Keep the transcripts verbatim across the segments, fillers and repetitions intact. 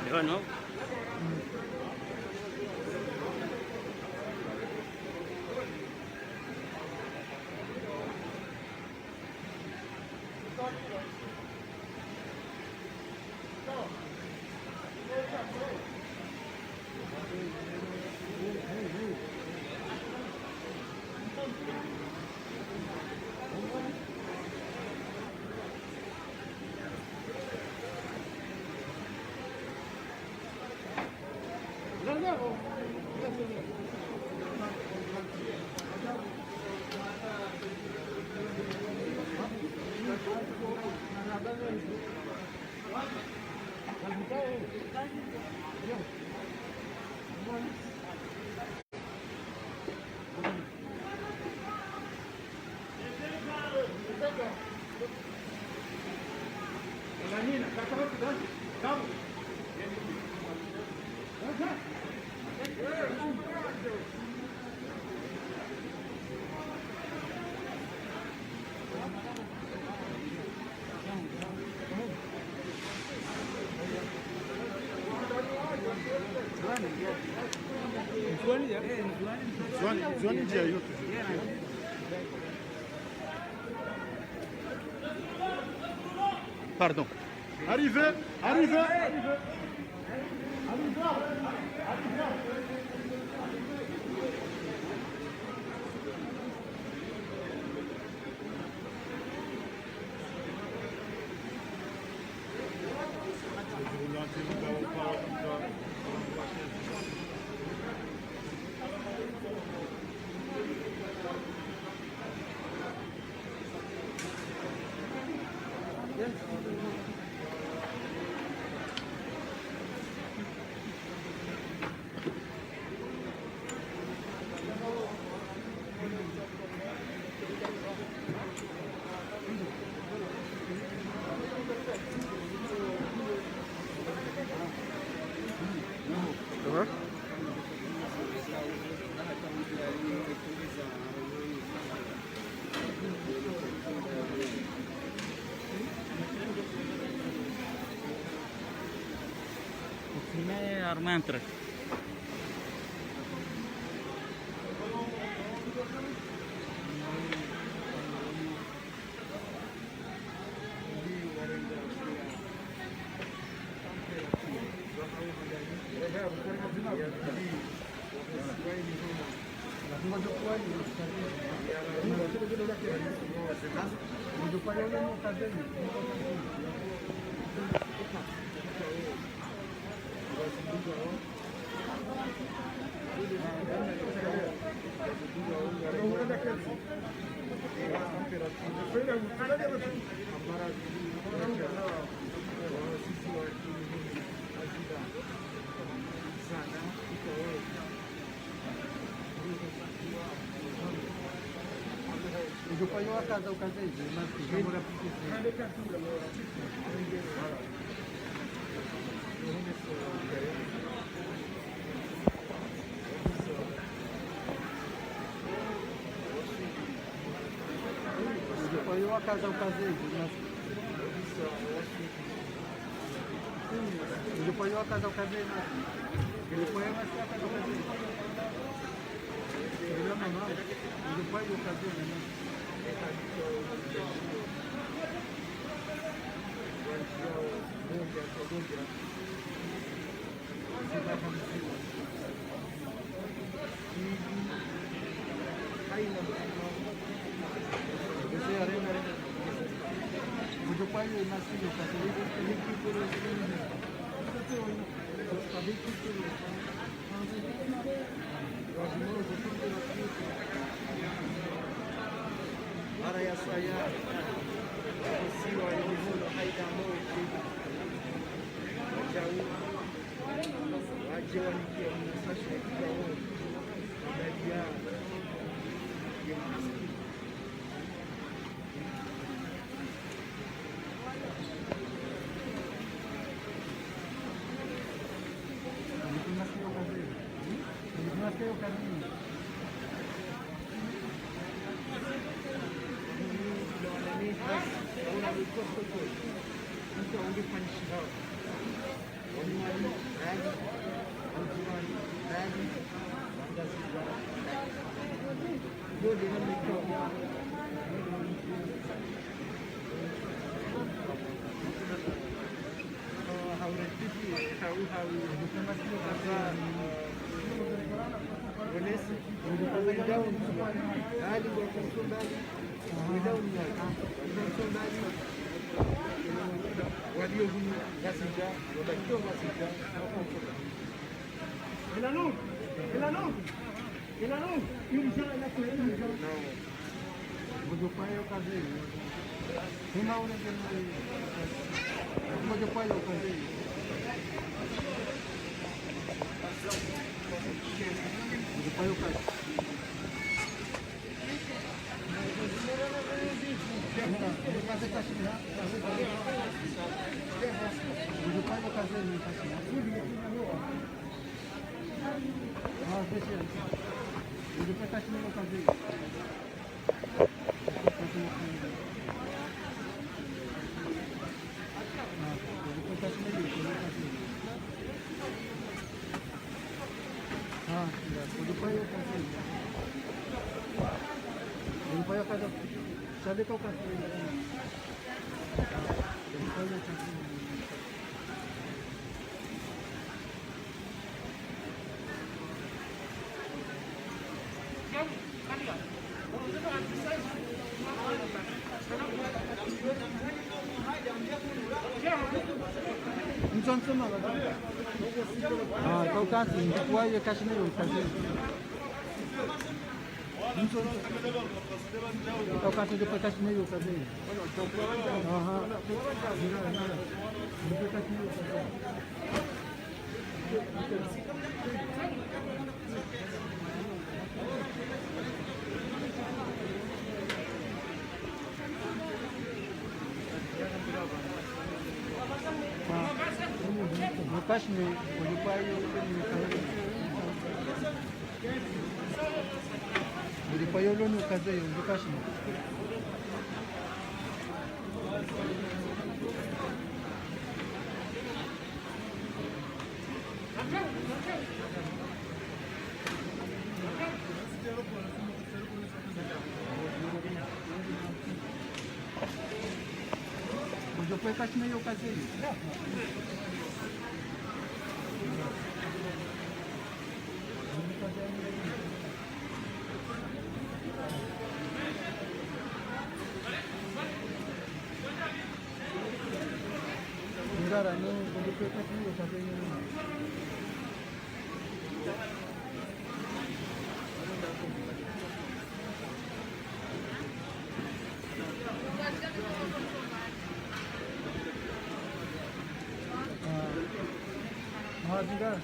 Ndio, no? Ndzuwani, ndzuwani ndziya iyo. Pardon. Arrivez, arrivez, arrivez. Au final, armentre. Ujo payo wakaza ukaza izi, mas kujamura piti. Ujo payo wakaza ukaza izi, mas Ujo payo wakaza ukaza izi. Ujo payo wakaza ukaza izi. Ujo payo wakaza ukaza izi. Mara ya saya, usiwa ni mundo haida mo. Waje wanikia mnasashe kwa wao. Ndabia. Ah, kawukasi, ndikuwaye cash nayo, cash nayo. Kawukasi, ndikuwaye cash nayo, cash nayo. Aha. Ndikuwaye cash nayo, cash nayo. Cash nayo, ndikuwaye, ndikuwaye lo nukaze yo, ndikuwaye cash nayo. Ngodjo pvweka cash nayo cash nayo. Ngara no, ngodjo pvweka cash nayo cash nayo. Ah, ah, ngara.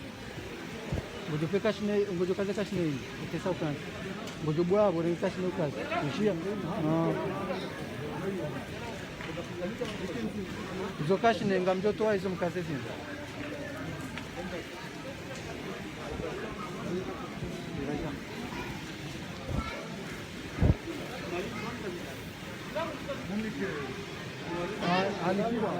Ngodjo pvweka cash nayo, ngodjo kaze cash nayo, ukesa ukana. Ngodjo bwa, bwa, cash nayo ukaze. Ushiya? Ah. Izo cash nayo, ngamdjo towa izo mkaze zinu. Ah, alikiwa.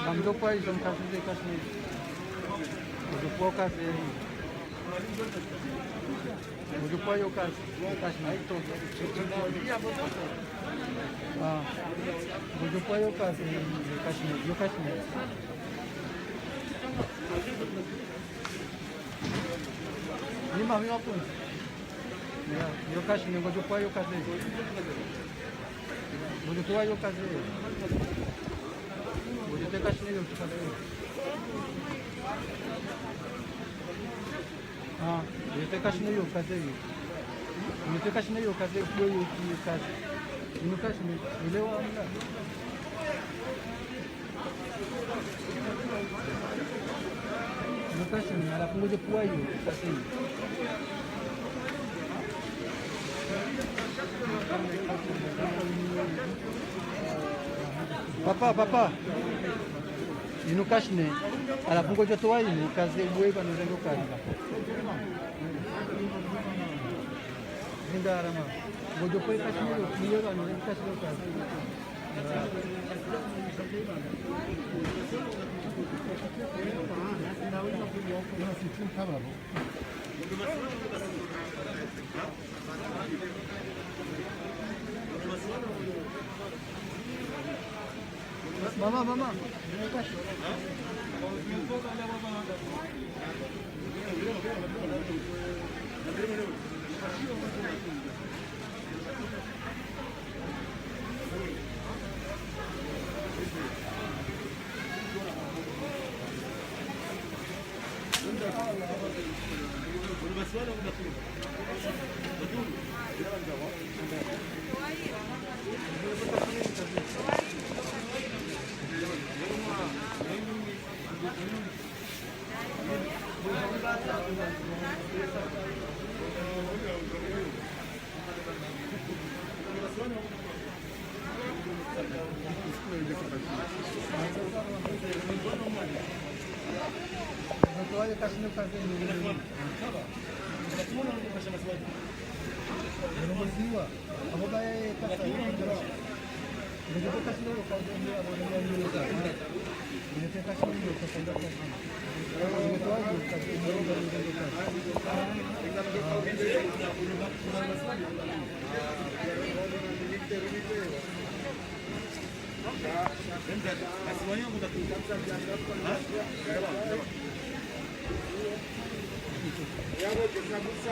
Ngamdjo pvwa izo mkaze ze cash nayo. Ngodjo pvwa ukaze. Ngodjo pvwa yo cash, cash nayo. Ah. Ngodjo pvwa yo cash, cash nayo, yo cash nayo. Ni mami wa fundi. Ya, yo cash nayo, ngodjo pvwa yo cash nayo. Ngodjo towa yo cash nayo. Ngodjo teka cash nayo, yo cash nayo. Ah, iyo tsi cache-nez yo kaze iyo. Iyo tsi cache-nez yo kaze, iyo iyo tsi cache. Inu cache-nez, ile wa mla. Inu cache-nez, halafu ngodjo pvua iyo, cache-nez. Papa, papa. Inu cache-nez. Halafu ngodjo towa inu, kaze uwe pvanu renge kaze. Zinda harama. Ngodjo pvua cache-nez yo, iyo pvanu renge cache-nez yo kaze. Mama, mama.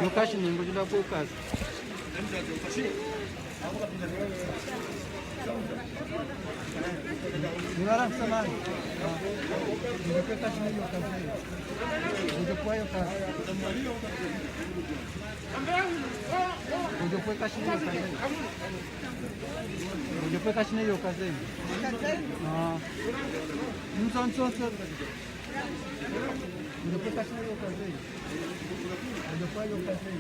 Yo cache-nez, ngodjo la pvua kaze. Ningara msamani. Ngodjo pvua cache-nez yo kaze. Ngodjo pvua yo kaze. Ngodjo pvua cache-nez yo kaze. Ngodjo pvua cache-nez yo kaze. Ah. Nso, nso, nso. Ngodjo pvua cache-nez yo kaze. Ngodjo pvua yo kaze.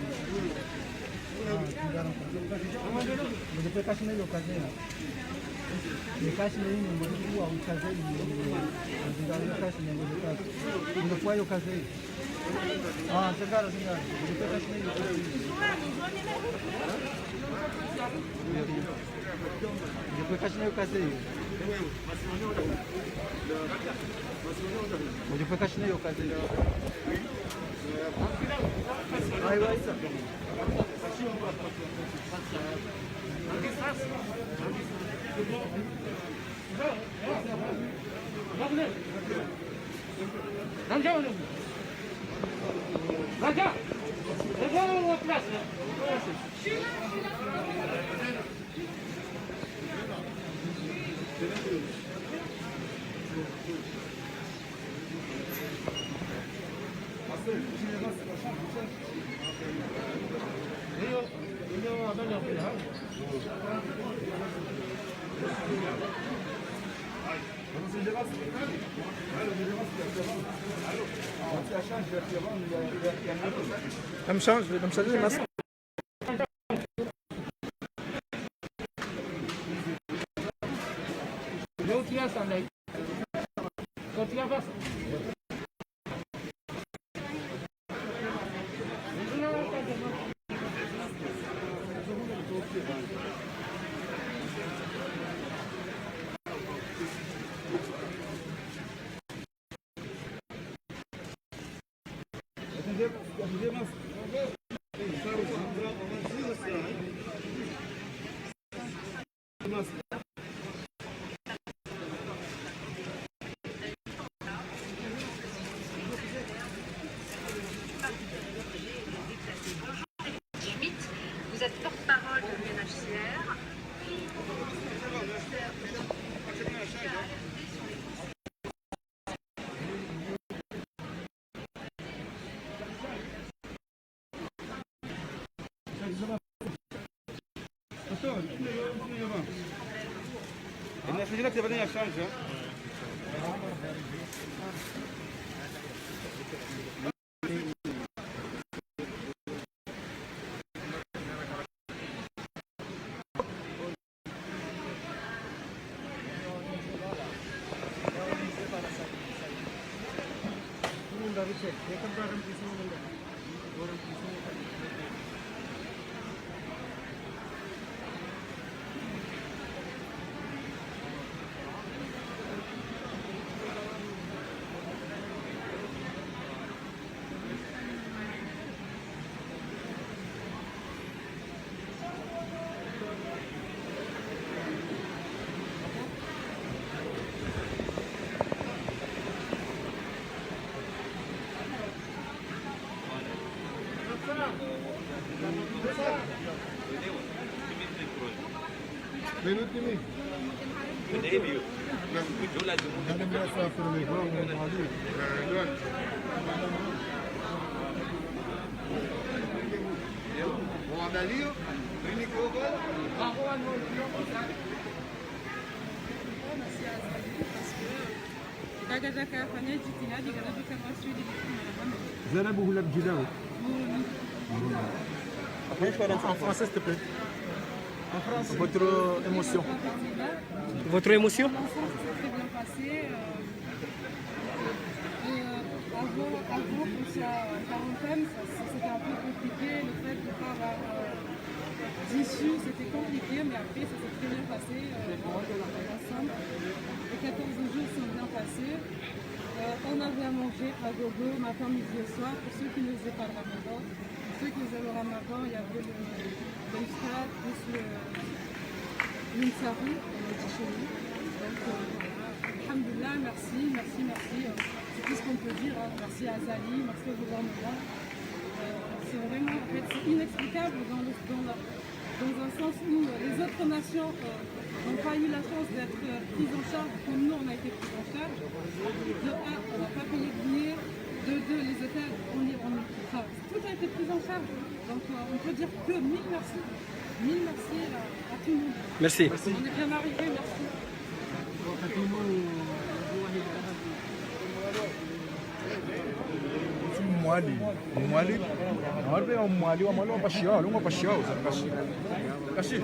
Ah, ningara. Ngodjo pvua cache-nez yo kaze. Ni cache-nez inu, ngodjo pvua yo kaze. Ningara yo cache-nez, ngodjo pvua yo kaze. Ah, zingara, zingara. Ngodjo pvua cache-nez yo kaze. Ngodjo pvua cache-nez yo kaze. Ngodjo pvua cache-nez yo kaze. Ayi, ayi, sa. Vamos changer, vamos changer de masque. Vous êtes porte-parole de l'U N H C R. Zara, beaucoup la bidjida. En français, s'il te plaît. Votre émotion. Votre émotion ? L'ensemble s'est très bien passé. Euh, euh, avant, avant qu'on soit en quarantaine, ça, c'était un peu compliqué, le fait de pas avoir, euh, d'issue, c'était compliqué, mais après, ça s'est très bien passé, euh, ensemble. Les quatorze jours sont bien passés. Euh, on avait à manger à gogo, matin, midi et soir, pour ceux qui ne faisaient pas le ramadan. Pour ceux qui faisaient le ramadan, il y avait le, le iftar, plus le, le sahur, euh, du chez nous. Donc, euh, voilà. Alhamdulillah, merci, merci, merci. Euh, c'est tout ce qu'on peut dire, hein. Merci à Azali, merci au gouvernement. Euh, c'est vraiment, en fait, c'est inexplicable dans le, dans la, dans un sens où, euh, les autres nations, euh, n'ont pas eu la chance d'être, euh, prises en charge comme nous, on a été pris en charge. De un, on n'a pas payé de billet. De deux, les hôtels, on est, on est, enfin, tout a été pris en charge. Donc, euh, on peut dire que mille merci. Mille merci à, à tout le monde. Merci. On est bien arrivés, merci. Mwali, mwali, mwali, mwali wa mwali wa pashiyao, wa pashiyao, kashi, kashi.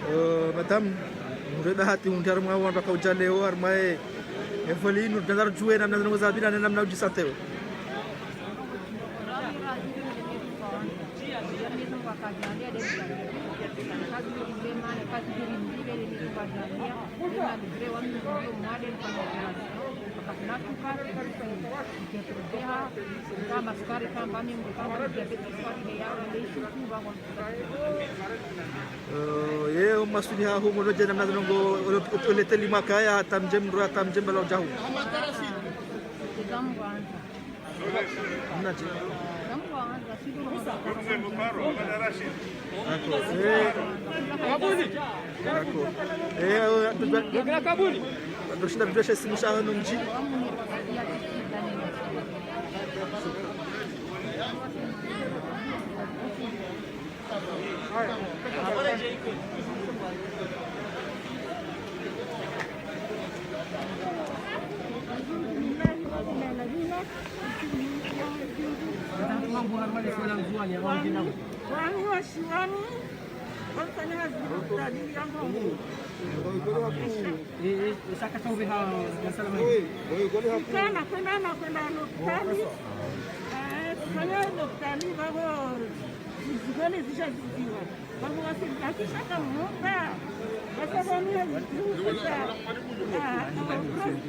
Euh, madame, mreda hati undi harimwa wandru waka udja leo, harimwa e, e foli inu, rudjandza rudjuwe namna zinu ngazapvira, namna udjisanteo. Eh, ye, o maswali ha hungu no djana mnazi nongo, ole, ole teli makaya, hata mdje mdru, hata mdje mbala udjahu. Mnaje? D'accord. Eh, d'accord. Eh, eh, ndo shinda mdru ashe simu sha hano mdji. Wami washiwani, wafanya hazi hospitali ya Ngombe. Eh, eh, saka chombe ha, ya salama. Kana kwenda na kwenda hospitali. Eh, kufanya hospitali, babo, zigoni zisha ziziwa. Babo, wasi, akisha kamuka. Basa bani ya ziziwa. Ah, ah,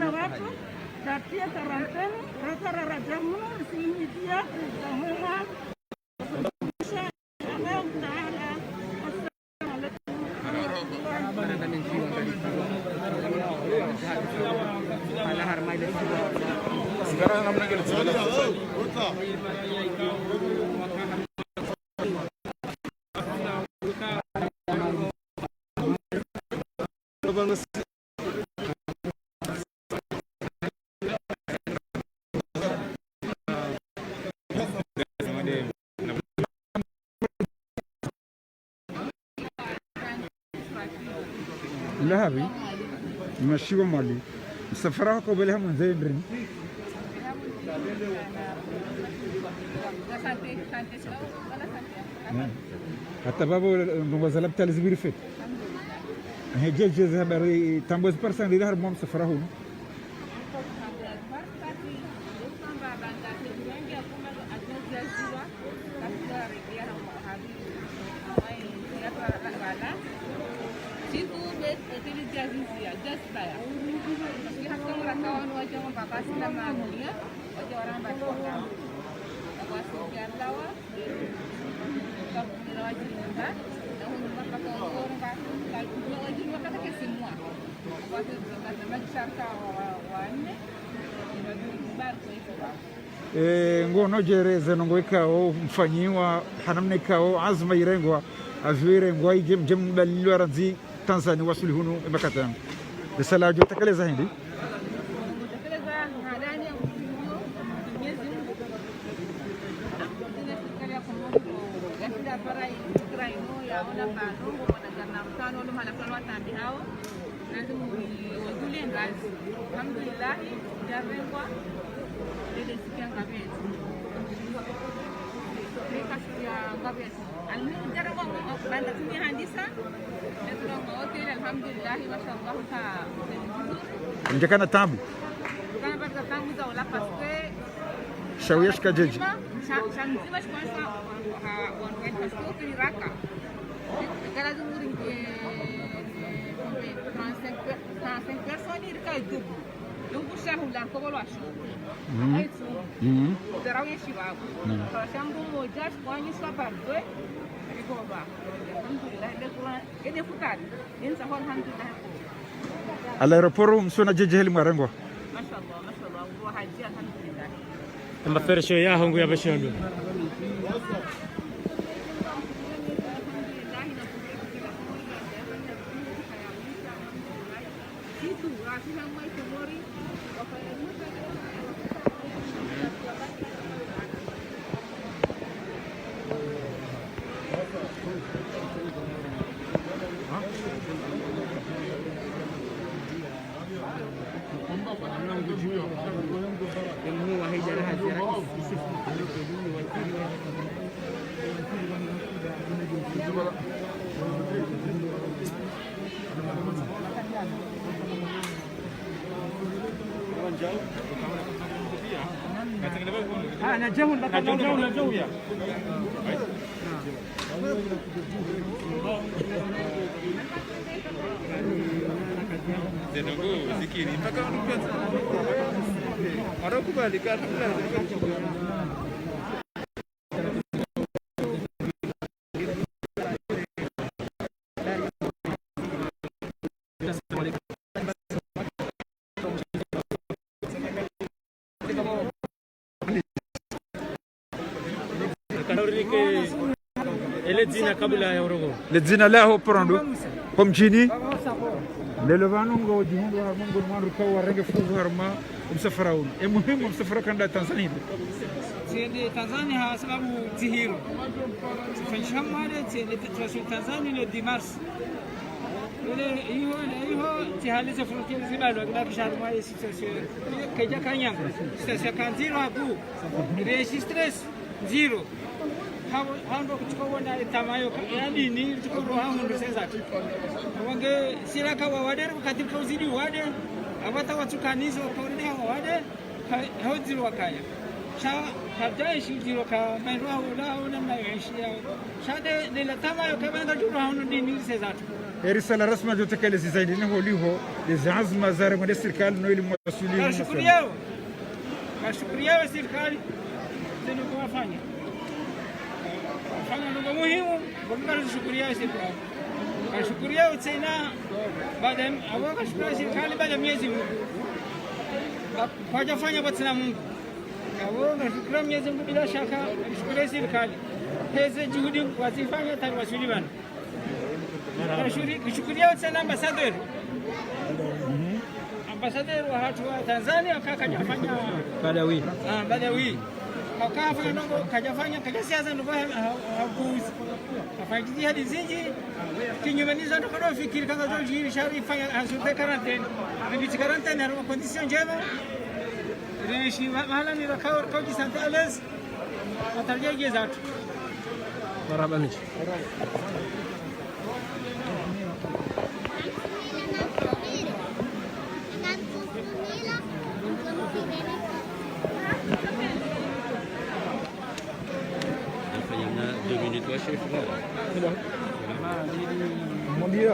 ah, watu, datia karanteni, raka rara jamu, simitia, jamu, Lahabi, mashiwa Mwali, msafara wako bele hamwendze ndrini? Eh. Hata babo, ndrongo za lapitali zibiri fete. He, dje, dje, ze habari, tambo ziparisa ndrini harimwa msafara hunu? Eh, ngono djereze ndrongo ikao mfanyiwa, ha namna ikao azma irengwa, avion irengwa, idje mdje mbalilwa randzi Tanzania wasuli hunu e makati yanu. Risala djo tekeleza hindri? Alhamdulillahi, djarengwa, lele sikia ngapvezi. Leka sikia ngapvezi. Alhamdulillahi, djarengwa, banda tini handisa. Leka ngwa hotel, alhamdulillahi, mashallah, ka. Mdjakana tabu. Kana banda tabu za ula parce que shawiya shika djedje. Sha, sha mdzima shikwanisa, ha, wandru wa parce que hotel raka. Kala zunguri nge, nge, trente-cinq per-, trente-cinq personnes, irika double. Donc, shahula, kobolo ashu. Mhm. Aitsu. Mhm. Darawe shibabu. Mhm. Kwa shambu moja, kwa nyiswa par deux, rigoba. Alhamdulillah, le Qur'an, ede futari. Insa ho alhamdulillah ko. À l'aéroport, msona djedje heli mwarengwa? Mashallah, mashallah. Wa haji, alhamdulillah. Amba feresho ya hongu ya beshondo. Ele dzina kabla ya urongoa. Le dzina laho pronto. Ho mdjini. Lelo pvanu ngo djihundru harumwa ngo mwandu kawarenge fuvu harumwa omsafara unu. E muhimu omsafara kanda Tanzania. Tsende Tanzania ha sababu dzihiro. Tsifanyisha mwade, tsende Tanzania le dix mars. Ile iho, ile iho, tsihali ze frontières zibalo, kibakisha harumwa ye situation. Kaidja kanyanga. Situation kandziro haku. Registres ndziro. Hao, hao ndo kutsuko wona etamayo, yaani ni kutsuko roha hundru sezatu. Wange sira ka wawade, wakati ka uzidi wade, apvasa watsukanizo, ka uridi ha wawade, ha, ha ndziro wakaya. Sha, ha daishi ndziro ka, maeneo hula, hula na yaishi ya. Sha de, de la tamayo, ka banga juro ha hundru dini sezatu. E risala rasmi djo tekeleza zaidi ni holiho, de zazma zare mwende sirikali no ili mwasuli. Nashukuru yao. Nashukuru yao sirikali. Zinu kuwafanya. Wafanya ndrongoo muhimu, kwa nashukuru yao sirikali. Nashukuru yao tsena, baada ya, abo nashukuru sirikali baada ya Mwenyezi Mungu. Ba-, kwadjafanya ba tsena Mungu. Abo nashukuru Mwenyezi Mungu bila shaka, nashukuru sirikali. Heze juhudi wazifanya tari wasuli pvanu. Nashukuri-, nashukuru yao tsena ambassadeur. Ambassadeur wahatru wa Tanzania kaka kadjafanya. Badawi. Ah, Badawi. Kaka hafanya ndrongoo, kadjafanya, kadjasiaza ndrongoo ha, ha, ha upuuzi. Hafanya jitihadi zinji, kinyume nizo ndrongoo ndo fikiri kanga zo jiri, sha rifanya, ha, sur de quarantaine. Ripviri quarantaine, harumwa condition ndjema. Rishi, ma-, mahala ni rakao, rakao ji santé à l'aise. Atarja jezatu. Marahaba mingi. Nafanya na deux minutes wa chef, là. C'est bon. Mon Dieu.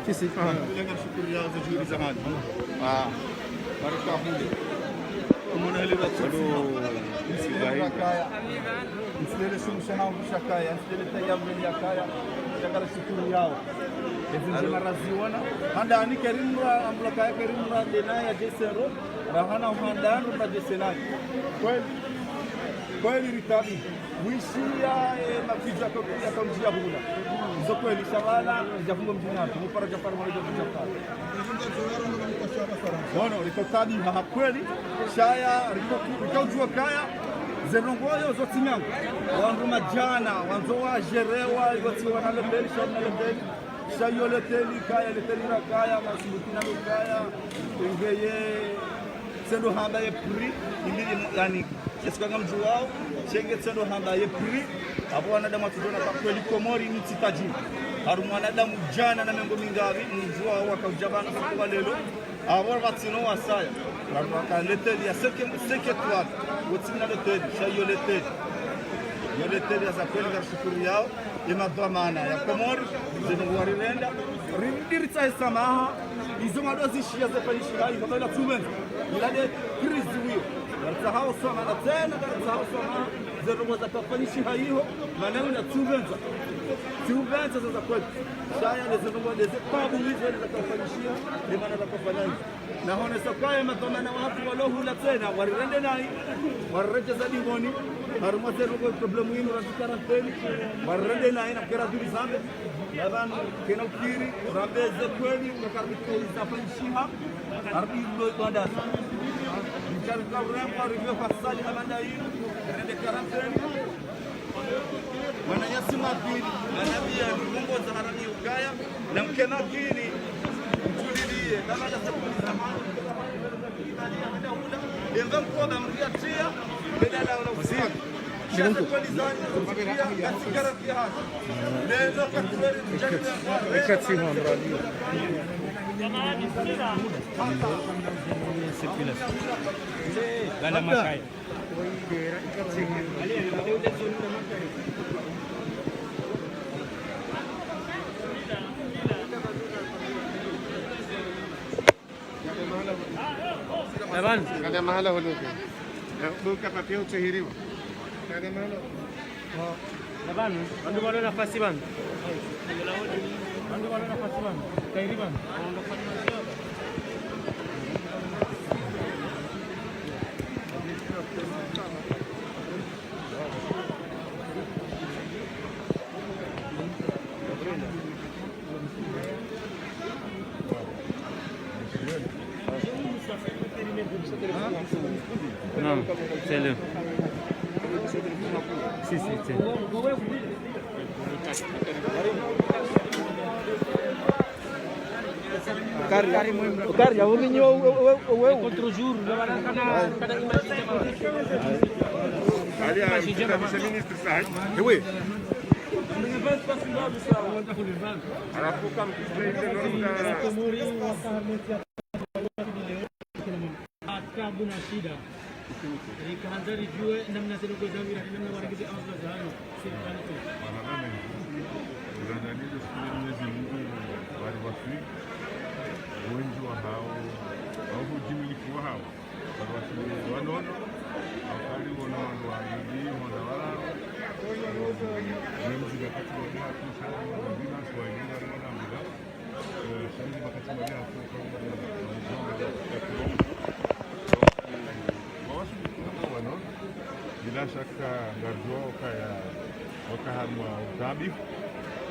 Kisi. Ah. Shukuru ya zo juhudi za hali. Ah. Baraka hule. Kumona hali wa tsotsi. Alo. Ntsilele shumsha hangu shakaya, ntsilele tayabu yakaya, shakala shukuru yao. Ezi ndjema raziona. Handani kerimra, ambula kaya kerimra dena ya jesero, rahana handani ra jesenaki. Kweli, kweli ritabi. Wishiya, eh, mafidja ko-, ya kamdji ya hula. Izo kweli, sha bala, djafungo mdjini hatu, mupara djapara, mwana djafungo djapara. Wono, riko tabi ha, ha kweli, shaya, riko, riko djuwa kaya, ze ndrongoo zo tsi nyangu. Wandru madjana, wandzo wa jerewa, iwo tsi wana lebeli, sha wana lebeli. Sha iyo leteli kaya, leteli rakaya, masubuti na kaya, ngeye, tsendo hamba ye prix, ili, yani, Esi kanga mdjuwao, shenge tsendo hamba ye prix, abo wanadamu watsudjona ka kweli Komori ni ntsi tajiri. Harumwa wanadamu djana na mengo mingapvi, mdjuwao wakaudja pvanu siku wa lelo, abo watsino wasaya. Harumwa ka leteli ya seke, seke twatu, wotsina leteli, sha iyo leteli. Iyo leteli ya za kweli ngarishukuru yao, ye madhwamana ya Komori, zinu warirenda, rindiri tsahe samaha, izo mado zishiya zefanyishiha, izo mado tsubendza. Ila de krizi wiyo. Ngaritsahao swamaha, tsena ngaritsahao swamaha, ze ndrongoo zakafanyishiha iho, mana wina tsubendza. Tsubendza za za kweli. Shaya de ze ndrongoo de ze tabu wizo de zakafanyishiha, de mana zakafanya izo. Na honesa kaya madhwamana wahatru walo hula tsena, warirende nayi, wariredjeza dingoni, harumwa ze ndrongoo problemu inu ra quarantaine, warirende nayi na kera duri zambe, na pvanu kena ukiri, rambe ze kweli, kakari zafanyishiha, harumwa ilo bandasi. Nchari ka urembo, rivyo fasali amanda inu, rende quarantaine. Wananyasi mapvili, wanabia, ndrongoo za harani ukaya, na mkena kini, mtulilie, na mada za kuli za mali, mali ya mada hula, Laban. Kada mahala holoke. Buka papier utsahiriwa. Kada mahala. Laban, wandru walo nafasi pvanu. Wandru walo nafasi pvanu. Kairi pvanu. Non, c'est le. Si, si, c'est. Kari, kari, ya uri nyo, we, we, we, we. Contre-jour, le, le, le, le, le, image. Allez, allez, monsieur le ministre, ça, hein ? Eh oui. Halafu kampisha ile ndio. Tabu na shida. Rikahandza ridjuwe namna zinu kweza wira, namna warengeze anzwa zanu. Sirikali tu. Mwanadamu, uranganizo shukuru Mwenyezi Mungu, wali waswi, wenji wa hawo, au hujimilifu wa hawo. Wali waswi wanono, wakali wono wandru wayili, wandru wararu. Mwenyezi Mungu wakati wa duha, kusha, wandru wazima, swahili, wandru wanamila. Bila shaka, ngaridjuwa ukaya waka harumwa utambi,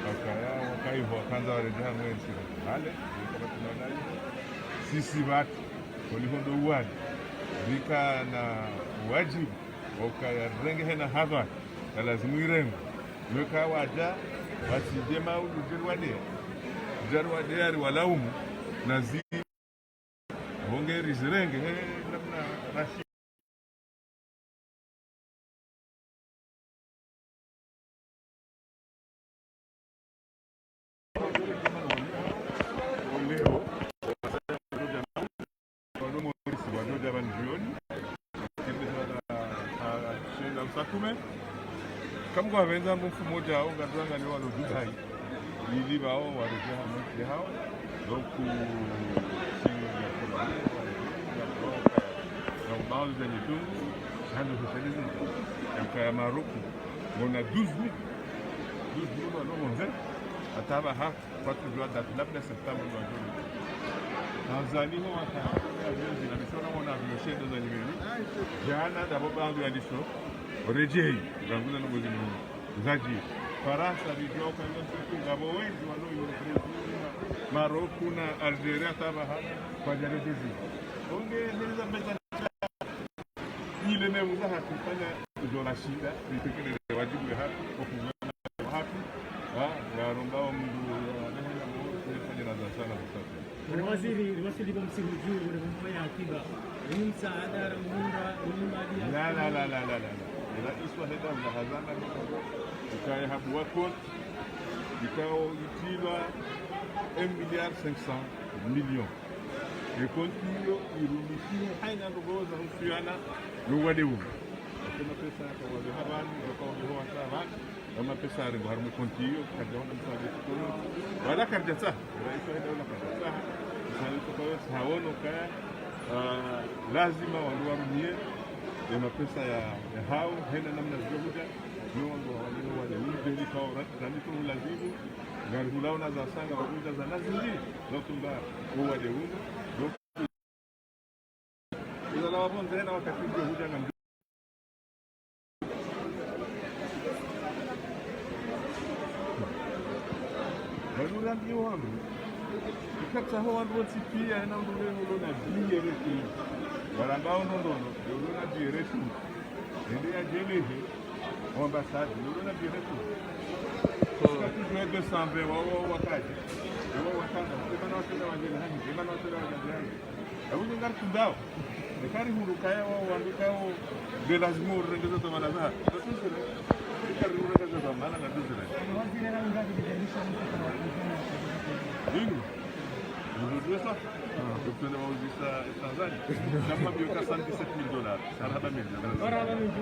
wakaya, wakaivo, wakandza waredjeha mwenshi, hale, sisi pvatru, holiho ndo uwali, rika na wajibu, ukaya rirenge hena hadhwari, na lazimu irengwe. Weka wadja, watsidje maulu djeri wadeya. Djeri wadeya riwalaumu, na zi-, honge rizirenge, he, namna rashi. Leo, wanu Maurice, wanu Javan Jioni, kipindi cha, ah, shenda msatume. Kama kwa wenza mfumo moja au ngadwanga ni walo Dubai. Ili bao warejeha mwenshi hao. Donc, si, na ubao za nyitungu, hando hoteli zi. Yaka ya Maroku, mona douze mille. Douze mille walo onze. Hata ba ha, kwa tujua date, labda septembre, ndo wajua. Tanzania, ho waka, ya mwezi, na misona mona avion shendo za nyimeni. Jana, dabo bandu ya liso, rejei, rangu na mwezi mwenye. Zaji, Farantsa, ridjua uka yo nsuku, ngapvo wendji walo yo Brésil, Maroku na Algérie, hata ba ha, kwadja rejezi. Onge, niliza mbeza ile ne uza hatu fanya ujo la shida, nitekeleze wajibu ya hatu, kwa kuzana wa hatu, ha, ya romba wa mndu, ya nehena mwa, nifanye na za sana, za sana. Bwana waziri, riwasili kwa msihu juu, bwana mfanya akiba. Ni msaada, ra mhunda, ni mali ya. La, la, la. Ila iswa heda, ula hazana, ikaya habu wa compte, ikao itilwa un milliard cinq cents millions. E compte iyo irumishihe haina ndrongoo za uhusiana no uwade unu. Ake mapesa yaka wade habari, yaka wade ho wasa habari, ya mapesa yarengwa harumwa e compte iyo, kadja wanda msaada kutono. Wala kardja tsaha, raisi wa daula kardja tsaha, msaada kutoka wesa hawono kaya, ah, lazima wandru warumie, ya mapesa ya, ya hao, hena namna zidjo hudja, no wandru wa wade, wade, unu beli kao ra-, rani tu lazimu, ngari hulaona za sanga, wakunja za nazi ndi, za utunga uwade unu. Donc, uzala wa pvondze na wakati ndio huja na mdu-. Wanu rangi wanu. Ikatsa ho wandru wontsi pia, ena mndru wenu ulo na D R T. Wala ngao nondono, ulo na D R T. Ende ya djelehe, ambassade, ulo na D R T. Kati jwe deux cent vingt, wa, wa, wakaje. Wa, wakanda, ema na watenda wajele hani, ema na watenda wajele hani. Abu ngari kundao. Eka rihundru ukaya wao wandru kawo nde lazimu urengeze dhamana za. Ngatuzire. Eka rihundru urengeze dhamana ngatuzire. Nini? Mzuri sa? Ukutende wauzisa Tanzania. Kama biyo ka cent dix-sept mille dollars. Marahaba menji.